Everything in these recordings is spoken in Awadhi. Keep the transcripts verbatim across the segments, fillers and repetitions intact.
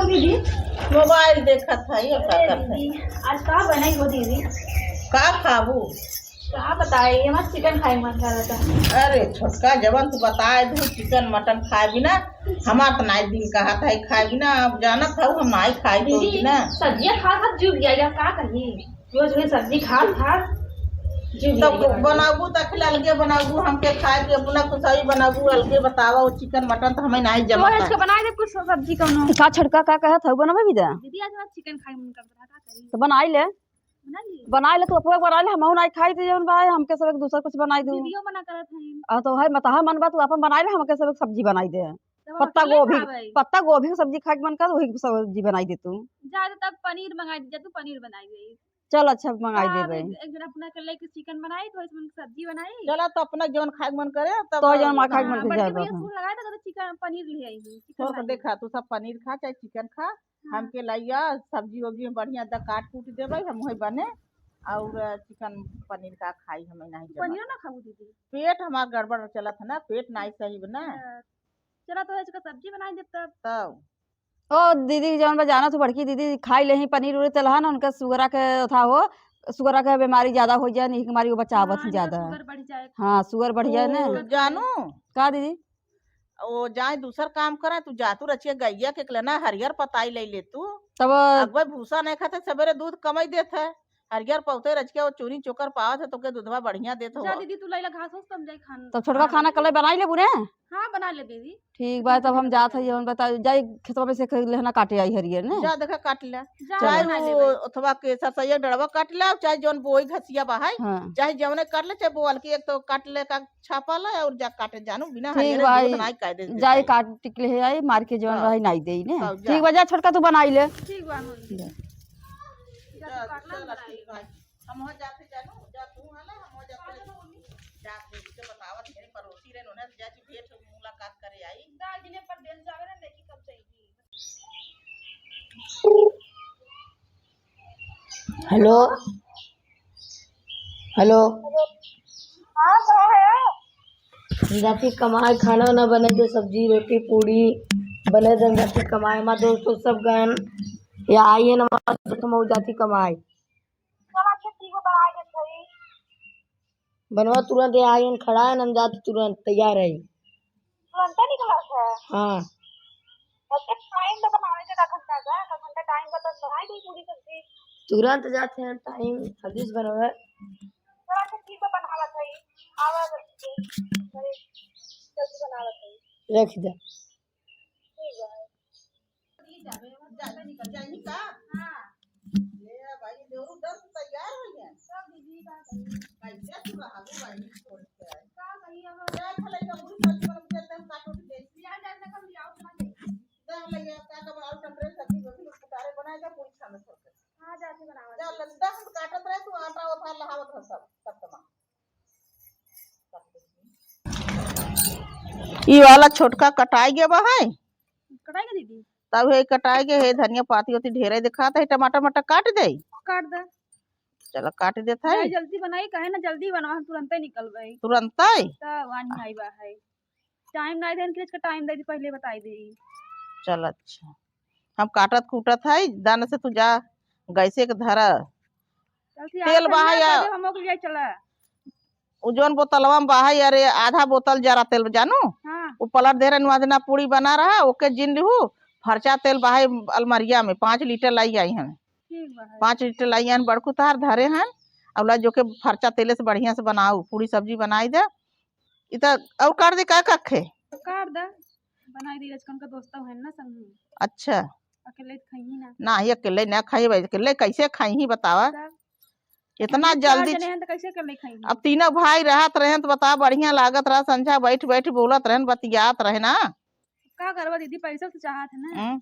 दीदी, मोबाइल देखत है, ये का अरे करत है? दीदी, आज का बनाई हो दीदी? का खाबू? का बताई, हमार चिकन खाए मन करत है। अरे छोटका, जवन तू बताए दू, चिकन मटन खाए बिना, हमार त नाई दिन कहत है खाए बिना। अब जानत हऊ, हम नाई खाई तो दीदी, बिना। सब्जियां खा खा जुग गया, या का कही? रोज रोज सब्जी खा खा जुग तब गया। बनाबू त अखिल अलगे बनाबू, हमके खाए के अपना कुछ ही बनाबू, अलगे बतावा। वो चिकन मटन त हमें नाई जमा तो है। इसका बनाए दे कुछ सब्जी कौनो। का छोटका, का कहत हऊ, बनबे भी दे? दीदी, आज हमार चिकन खाए मन करत रहा, का करी? तो बनाई ले। बना ली? बनाई ले, तू अपना बनाई ले, हमहू नाई खाई, तो जवन बा, हमके सब एक दूसर कुछ बनाई दू। दीदियो मना करत हईन। आ, तो है, मतहा मन बा, तू अपन बनाई ले, हमके सब एक सब्जी बनाई दे। तब हम पत्ता अकेले गोभी, खाबै? पत्ता गोभी के सब्जी खाए के मन कर, वही सब्जी बनाई दे तू। जा, तो तब पनीर मंगाई दे, जा, तू पनीर बनाई दे। चल, अच्छा, मंगाई का देबे। एक, एक जन अपना के लेके चिकन बनाई, तो इसमें सब्जी बनाई। चला, तो अपना जवन खाए के मन करे, तब तो जवन खाए के मन हाँ, करे, बड़की जाए भैया बा। फोन लगाए, तो कहते चिकन, पनीर ले आई हूँ, चिकन छोड़ के लाई हूँ। देखा, तू सब पनीर खा, चाहे चिकन खा, हाँ। हमके लइया, सब्जी वब्जी में बढ़िया द काट कूट देबै, हम वही बने, और चिकन पनीर का खाई, हमें नहीं जमत। पनीरो ना खाऊ दीदी? पेट हमार गड़बड़ चलत है ना, पेट नहीं सही बा ना। अच्छा। चला तो इसका सब्जी बनाई देब तब। तब। ओ दीदी, जौन बा जाना तू बड़की दीदी खाई लेही पनीर उनीर तेलहा ना, उनका सुगरा के था हो, सुगरा के बीमारी ज्यादा हो जाए, नहीं हमारी वो बचावत हाँ, ही इनका ज्यादा। सुगर बढ़ जाए। हाँ, सुगर बढ़ जाए ना। ओ, जानू। का दीदी? ओ जाए दूसर काम करे, तू जा तू रचिया गैया के लेना हरियर पताई ले ले तू। तब अगवे भूसा नहीं खाते, सवेरे दूध कमाई देत है, हरियर पौते रचिया वो चूरी चोकर पावत है, तोके दूधवा बढ़िया देत हो। जा दीदी, तू लैला घास होस, तम जाई खान तब छोटका बना खाना ले। कल बनाई लेबू ने? हाँ, बना ले दीदी। ठीक बा, तब हम जात हई, जौन बता जाई खेतवा में से ख-, लेहना काटे आई हरियर ने। जा देखा काट ले। जा चाहे बना वो लेबे। अथवा के सरसैया डड़वा काट ले, चाहे जौन बोई घसिया बा है, हाँ। चाहे जौने काट ले, चाहे बोअल के एक तो काट ले का छापा ले और जा काटे जानू, बिना ठीक हरियर बा, दूध नाई काट दे जाई देते। काट टिकले है आई, मार के जौन हाँ। रही नाई देई ने। हाँ, जा। ठीक बा, जा छोटका तू बनाई ले। ठीक बा, मम्मी। जा। जा, जा, तू काट ले, चल, बनाई ठीक ले। बा। हम हो जाते जानू, जा तू हला, हम हो जाते। जा दीदी के बतावत, मेरे पड़ोसी रहे, उन्हें जा जी भेंट मुलाकात करे आई। दाल जिन्हें परदेस जावे ना, देखी कब जाएगी। हेलो, हेलो। हाँ, कहाँ है? हम जाती कमाए, खाना वाना बने दे, सब्जी, रोटी, पूड़ी बने दे, हम जाती कमाए। हमार दोस्त, दोस्त सब गए, या आई है ना, हमार दोस्त, हम जाती कमाए। चल, अच्छा, ठीक है, बनाए देत हई। बनवा तुरंत यहाँ आई, खड़ा है, हम जात तुरंत तैयार है। तुरंत निकलत है? हाँ। अच्छा, टाइम तो बनावे के आधा घंटा का, आधा घंटा टाइम का तो बनाई दी पूरी सब्जी। तुरंत जाते हैं, टाइम जल्दी से बनावे। चल, अच्छा, ठीक है, बनावत है। आवा जल्दी, जल्दी बनावत है। रख दे। ठीक है। जाए, जाए, निकल जाए, का? हाँ। ले भाई, देवरू दस तैयार हो गया। सब दीदी का कही? कैसे तू रहबू भाई, छोड़ के? का कही अब? जा, भले का मुड़ी सब्जी बना के देते हैं, काटो के दे। ले आ, जा, जा, कम ले आओ, बना दे। जा, ले आ, का का बनाओ, टमाटर सब्जी, गोभी के कुटारे बनाए, जा, पूरी खाना छोड़ के। हाँ, जाके बनावा। जा, लगता हम काटत रहे, तू आटा उठा लहावत रह सब, सब सामान। ई वाला छोटका कटाई गया बा है। कटाई गया दीदी? तब हे कटाई गया, हे धनिया पाती होती ढेरे दिखात है, टमाटर मटर काट दे। काट दे। चलो काट देत है। जाए जल्दी बनाई, कहे ना जल्दी बनवा, हम तुरंते निकलबे। तुरंते? तब आनी आई बा है। टाइम नहीं देन के इसका टाइम दे दी, पहले बताई दे। चल अच्छा। हम काटत कूटत है, दाना से तू जा गैसे के धरा। चल, ठीक, तेल आधा बहाया। पहले हम ओके ले चला। उ जौन बोतलवा में बहाई, अरे आधा बोतल जरा तेल जानू, हाँ। उ पलट दे रहे, नुआ दिना पूड़ी बना रहा, ओके जिन लिहू, फरचा तेल बहाई अलमरिया में, पाँच लीटर लाई आई हन। ठीक बा, है। पाँच लीटर लाई हन, बड़कू तार धरे हन, अउला जो के फरचा तेले से बढ़िया से बनाऊ, पूड़ी सब्जी बनाई दे। इ त और काट दे का कखे? काट दे, बनाई दे, आजकल का दोस्त है ना संग में। अच्छा। अकेले खइही ना। नाही, अकेले ना खाई भाई, अकेले कैसे खाई बतावा? तब इतना हम चार जल्दी जने हैं तो कैसे अकेले खइही? अब तीनों भाई रहत रहे तो बतावा, बढ़िया लागत रहा, संझा बैठ बैठ बोलत रहे, बतियात रहे ना। का करबा दीदी, पैसा से चाहत है ना। हम्म।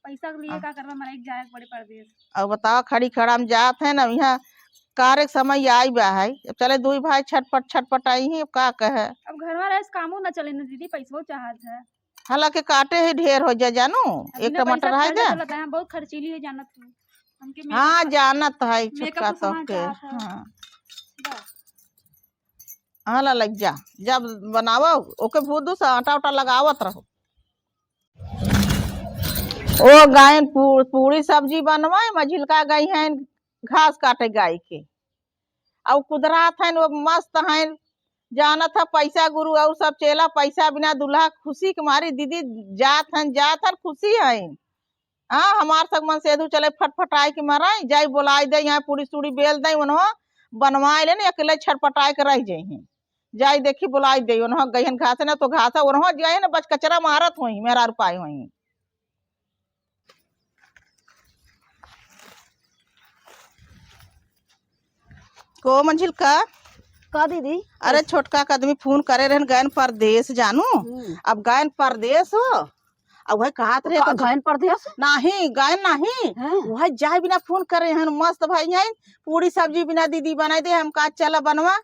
पैसा के लिए हाँ। का करबा, मरे एक जाए के पड़े परदेस। अब बतावा, खड़ी खड़ा हम जात है ना, यहाँ कार एक समय आई बा है, अब चले दुई भाई छटपट छटपट आई ही, अब का कहे। अब घरवा रहे से कामो ना चले ना दीदी, पैसो चाहत है। हालांकि काटे ही ढेर हो जाए जानू, अब एक बिना टमाटर पैसा है खर्चा दे। चलत है, हम बहुत खर्चीली है जानत हूँ। हमके हाँ, makeup, जानत है, makeup छोटका के सामान तोहके। चाहत है। हाँ। बस। हाँ, ला लग जा, जब बनावो, ओके भूत दूस आटा उटा लगावत रहो। ओ गायन पू-, पूरी सब्जी बनवाए, मझिलका गई हैं घास काटे गाय के। अउ कुदरात हैं, वो मस्त हैं, जानत है पैसा गुरु और सब चेला, पैसा बिना दुल्हा खुशी के मारी दीदी जात हैं, जात हैं, खुशी हैं। हाँ, हमार सगमन सेधु चले फटफटाई के मराई, जाई बोलाई दे, यहाँ पूरी सूरी बेल दे, उन्हों बनवाए ले ना, अकेले छटपटाए के रह जाई हैं। जाई देखी बोलाई दे, उन्हों गई हैं घास ना तो घास, उन्हों जाए ना बस कचरा मारत होई, मेहरारू पाए होई। को मंझिलका? का दीदी? अरे छोटका के आदमी फोन करे रहन गयन परदेस जानू। हम्म। अब गयन परदेस हो, अब वही कहत रहे का तो गयन परदेस? नाही, गयन नाही। हैं? वही जाए बिना फोन करे रहन, मस्त भाई हैं, पूरी सब्जी बिना दीदी बनाई दे, हम कहा चला बनवा,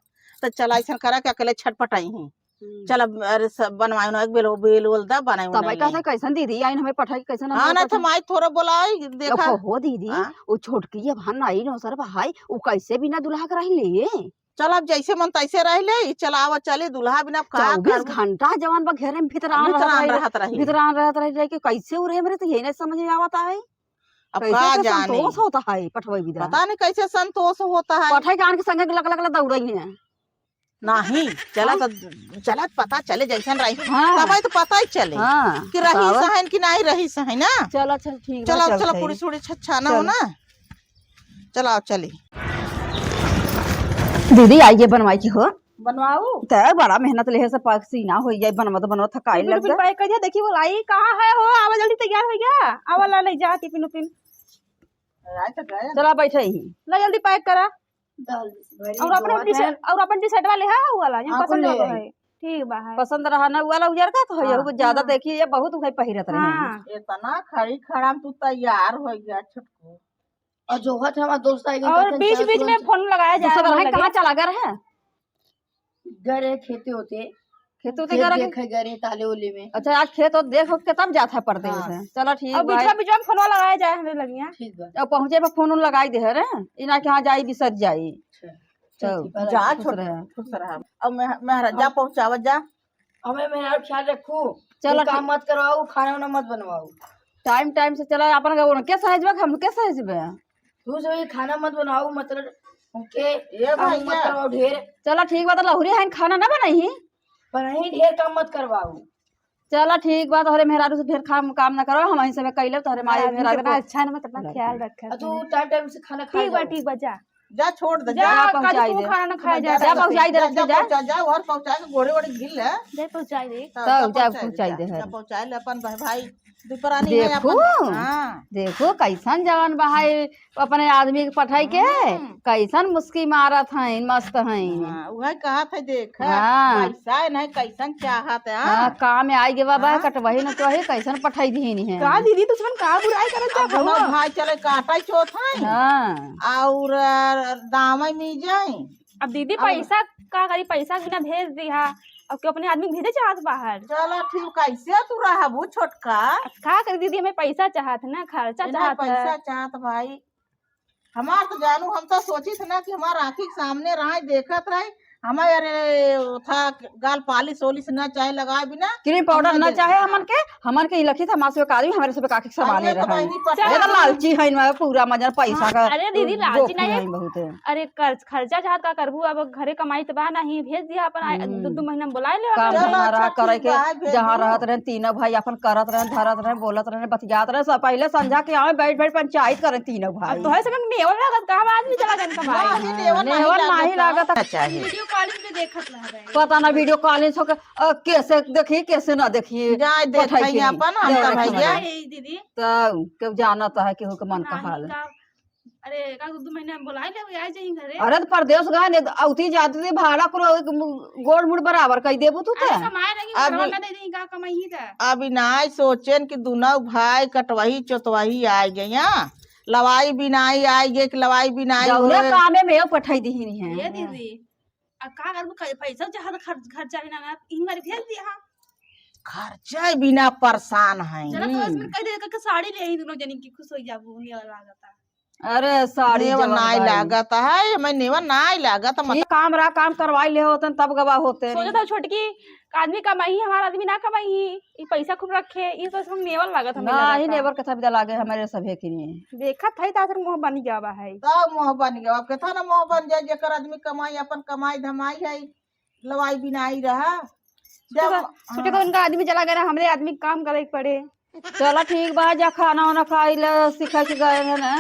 तो चला ऐसन करा के अकेले छटपटाई हैं। हम्म। चल अब, अरे, सब बनवाए ना, एक बेल, बेल ओल दा, बनाए तब बनाए कहते ले। कैसन दीदी आइन हमें पठाई, कैसन हाँ, हमें ना, तो पठाई? माई थोड़ा बोलाई, देखा। हो, हो दीदी, हाँ? वो छोटकी अब हन आई ना सर भाई, वो कैसे बिना दुल्हा के रह ले? चल अब जैसे मन तैसे रह ले, चल आवा चली, दुल्हा बिना का चउबीस करबू? घंटा जवान बा घेरे में भितरान रहत रही, भितरान रहत रही। भितरान रहत रही, रही कि कैसे उरे हमरे तो यही नहीं समझ में आवत है। अब कैसे का के जाने? संतोष होता है पठवई बिदा? पता नहीं कैसे संतोष होता है। पठई के आन के संगे लक लक लक दौड़ई है। नाही, चला हाँ? तो, चला तो पता चले जैसन रही। हाँ। तब तो पता ही चले हाँ, कि रही बतावा। सहन कि नाही रही सहन ना। चला, चल, ठीक बा, चला, चल, चला, सही। पूरी सूरी छछाना हो चल। ना। चला, चली। दीदी, आई ये बनवाई की हो? बनवाऊ? त बड़ा मेहनत लेहे से पसीना हो जाए, बनवत, बनवत थकाई टिफिन लग उफिन जा। पैक कर दिया, देखी बोलाई, कहाँ है हो? आवा जल्दी तैयार हो गया। आवा ला ले जा टिफिन उफिन। राय तो गया। चला बैठे ही। ला जल्दी पैक करा। दाल भरी और अपन बहुत टी-शर्ट, है। और अपन टी-शर्ट वाले है, वो वाला, जो हाँ, पसंद कुल ले होगा आई। है। ठीक बा है। पसंद रहा ना, वो वाला उजर का तो है, हाँ। वो ज्यादा हाँ। देखिए, ये बहुत भाई पहिरत रहे हैं। हाँ। इतना खड़ी खड़ा में तू तैयार हो गया, छोटको। और जो है हमारा दोस्त आएगा, और तो बीच बीच में फोन लगाया जा दूसरा रहा है, लगे। कहाँ चला गया है? गरे खेते होते। खेत होते खेत गरे के? देखे गरे ताले ओले में। अच्छा, आज खेत होत देख होत के तब जात है परदेस हाँ। से। चला ठीक अब बा। बीचवा बीचवा में फोनवा लगाया जाए हमरे लगिया। ठीक बा। अब पहुँचे पे फोन उन लगाई दे है रे। इना के यहाँ जाई बिसर जाई। अच्छा। तो चल ठीक बा। जा खुश छोट रहे। खुश रहा। अब मैं, महाराज जा हाँ। पहुँचावत जा। हमें मेरा ख्याल रखू। चला कोई काम ठीक। मत करवाऊ, खाना वाना मत बनवाऊ। टाइम टाइम से चला अपन का उनके सहज बा, हमके सहज बा। तू से खाना मत बनाऊ, मतलब, उनके ए काम मत भैया। करवाओ ढेर। चला ठीक बा, तो लहुरी हइन खाना ना बनाई? बनाई, ढेर काम मत करवाऊ। चला ठीक बा, तोहरे मेहरारू से ढेर काम, काम ना करो, हम यहीं से कैले तोहरे माई हाँ, मेहरारू कितना को अच्छा ना, कितना ख्याल रखे आ तू अपने। टाइम टाइम से खाना खा ठीक बा, जाओ। ठीक बा, जा। जा छोड़ दे, जा, जा। जा पहुँचाई दे। खाना ना खाए जा, जा, जा पहुँचाई दे, जा, जा। पहुँचा, जा, और पहुँचा के गोड़े वोड़े गिल ले। जा पहुँचाई दे। हाँ, तब जा जा पहुँचाई दे, पहुँचाई दे, जा, है। जा पहुँचाई ले अपन भाई, भाई। दुपरानी है देखू, अपन। हाँ। देखू, कैसन जवान बहाई अपने आदमी के पठाई के, हम्म। कैसन मुस्की मारत हईन, मस्त हईन। हाँ, उहे कहत है, देख, हाँ। पैसा नहीं, कैसन चाहत है, हाँ, हाँ। काम में आई गे बाबा, हाँ। कटवही न तो है, कैसन पठाई दीनी है। का दीदी, दुश्मन का बुराई करत अब जा, दोनों भगवान? भाई चले काटा चोथ है। हाँ। और, अ, दावे में जाए। अब दीदी, अब पैसा का करी, पैसा बिना भेज दिहा। अब क्यों अपने आदमी भेजे चाहत बाहर? चला ठीक, कैसे तू रहबू छोटका? अब का करी दीदी, हमें पैसा चाहत ना, खर्चा इन्हें चाहत है। पैसा चाहत भाई। हमार तो जानू, हम तो सोचित ना कि हमार आँखी के सामने रहे, देखत रहे, हमारे अरे था गाल पालिश ओलिश ना चाहे लगाए बिना। क्रीम पाउडर हमने ना दे चाहे दिया। हमन के, हमन के इलखी था मासु एक आदमी हमारे सब आँखी के सामने अरे तो रहे। बहिनी ये तो पटा लालची है ना, पूरा मजर पैसा हाँ, का अरे दीदी, लालची गोखी नहीं है। है बहुत है। अरे, कर्ज, खर्चा चाहत का करबू? अब घरे कमाई त बा नाही, भेज दिया अपन, आ, हम्म। दू, दू महीना में बोलाए ले काम अपन। चलो, धंधा रहा अच्छा, करे ठीक के, बा, भेज जहाँ दू। रहत रहे, तीनों भाई अपन करत रहे, धरत रहे, बोलत रहे, बतियात रहे, सब पहले संझा के आवे, बैठ, बैठ पंचायत करे तीनों भाई। अब तोहे समझ में नेवल लागत का? हम आदमी चला गन कमाए। नाही, हाँ, नेवल नाही नेवल नाही लागत। लागत। अच्छा है। वीडियो कॉलिंग पे देखत रह रहे। पता ना वीडियो कॉलिंग होके, अ, कैसे देखी, कैसे ना देखी, जाए देख पठाई है के अपन, नहीं। हम देख तो रहे भैया। हैं। ए दीदी। तो केहू जानत है केहू के मन का नाही हाल। का अरे, का दू महीना में बोलाई ले, आ जाई घरे। अरे, तो परदेस गए ने, औती जाती थी, भाड़ा कुल गोड़ मुड़ बराबर कई देबू तू अरे, ते। कमाए रही, अब घरवा ना दे दी, का कमाई ही था? अभी नाई सोचेन कि दुनो भाई कटवही चोतवही आइ गया, लवाई बिनाई आइ गए कि लवाई बिनाई जौने होए। कामे में यो पठाई दीही नहीं है। ये दीदी, अब का करबू, क-, पैसा जहाँ खर्च, खर्चा भी ना, ना, इही बारी भेज दिया। खर्चा बिना परेशान है। चला, तो हम्म। इसमें कह दे, के साड़ी ले आई, दुनो जनी की खुश हो जाबू, नेवा लागता। अरे, साड़ी नेवा जवन नाई भाई। लागत है, मैं नेवा नाई लागत, मत ये काम रहा, काम करवाई ले होतन, तब गवा होते। सोचत हूँ छोटकी, आदमी कमाई, हमार आदमी ना कमाई, ई पैसा खूब रखे, ई तो सब नेवर लागत हमें ना, ही नेवर कथा बिदा लागे हमरे सभे के लिए। देखत है, तासर मुँह बन गया बा है। तब मुँह बन गया, अब केथा ना मुँह बन जाए, जेकर आदमी कमाई, अपन कमाई धमाई है, लवाई बिनाई रहा। जब सोचे तो उनका आदमी चला गया, हमरे आदमी के काम करे के पड़े। चला ठीक बा, जा खाना वाना खाई ले, सीखे के गए है ना।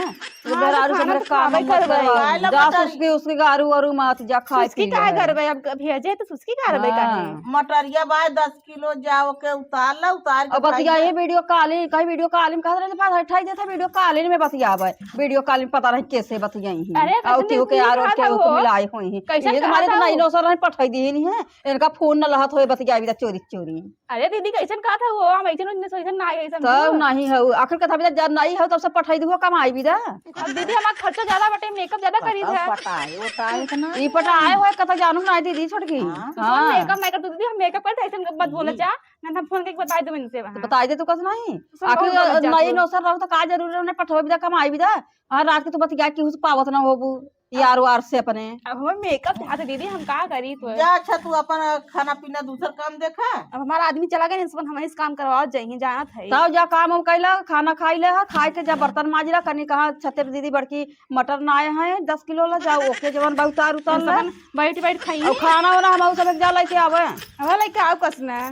तो हाँ, मेहरारू तो से खाना मेरे तो काम खाबे मत करबे। करवाओ। खाए ला जा बताई। सुस्की उसकी गारू वारू मत, जा खाए सुस्की पी काहे ले। करबे? अब भेजे तो सुस्की करबे हाँ। काहे? मटरिया बा दस किलो, जा ओके उतार ला, उतार के अब बतिया खाई ये ले। वीडियो कॉलिंग, कहीं वीडियो कॉलिंग कहत रहे, पास हटाई देता, वीडियो कॉलिंग में बतियाबे। वीडियो कॉलिंग पता नहीं कैसे बतियाई हैं। अरे, और कैसे केहू के नहीं आरोप कहत केहू के हो? मिलाए हुई हैं। कैसे ये हमारे कहत तो हो? नहीं नौसर नहीं पठाई दी नहीं है। इनका फोन न लहत होए, बतियाई बिदा चोरी चोरी। अरे दीदी, कैसन कहत हो? हम ऐसन, ऐसन, ऐसन ना, ऐसन तब हो। नहीं है, आखिर कथा बिदा जब नहीं है, तब से पठाई दिहो, कमाई बिदा। अब दीदी, हमार खर्चा ज्यादा बटे, मेकअप ज्यादा करीत है। पटाए, उटाए इतना ई पटाए होए, कथा जानू ना दीदी छोटकी। हाँ। तो हाँ। मेकअप, मेकअप तो दीदी, हम मेकअप करते, ऐसे मत बोले जा, ना तो हम फोन करके बताई दो इनसे तो वहाँ। बताई दे तू कस नहीं। सुन, आखिर बहुत गलत जात नई हो। नौसर रहो तो का जरूरी है, उन्हें पठवे बिदा, कमाई बिदा। हाँ, रात के तू बतिया केहू से पावत ना होबू। यार वार से अपने। अब हमें मेकअप चाहते दीदी, हम का करी तो? जा अच्छा, तू अपन खाना पीना दूसर काम देखा। अब हमारा आदमी चला गया, इस पर हम इस काम करवा जाएंगे, जानत है। तब जा काम हम कैला, खाना खाई ले हा, खाए के जा बर्तन माजिला, कनी कहा छतेर दीदी बड़की मटर ना आए हैं, दस किलो ला जाओ, ओके जवन बा उतार उतार हम ले। सबन बैठ बैठ खाई। और खाना वाना हम सब एक जा लेके आवे। हमारा लेके आओ कसना।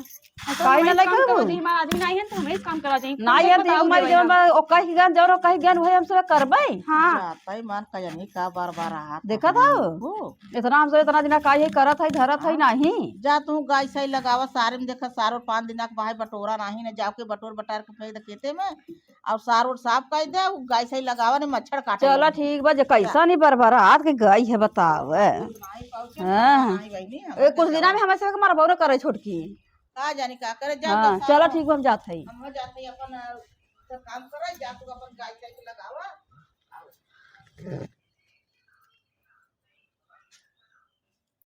काहे ना लइका हो? हमार आदमी नाहीं है, तो हमें काम करा जाई। नाहीं है, तो हमारी जौन बा, ओ कही गन, जौन ओ कही गन, वही हम सब करबै। हाँ। जाता ही मान का जानी का बार बार रहा था। देखा था? हो। इतना हम सब इतना दिना का ये करत है, धरत है हाँ। नाहीं। जा तू गाय साई लगावा, सारे में देखा, सारो पाँच दिना के बाहे बटोरा नाहीं ने, जाके बटोर बटार के फेंक दे खेते में, और सारो साफ कर दे, उ गाय साई लगावा ने मच्छर काटे चला लगे। ठीक बा, जे कैसा नहीं बरबरात के गाय है बतावे। नाहीं पाउचे, हाँ। नाहीं बहिनी, हम ए, कुछ दिना में हमें से मरबो न करे छोटकी। का जानी का करे, जा हाँ, तो चला साहब, ठीक बा, हम जात हई। हम जात हई अपन, अ, काम करे, जा तू अपन गाय, गाय के लगावा।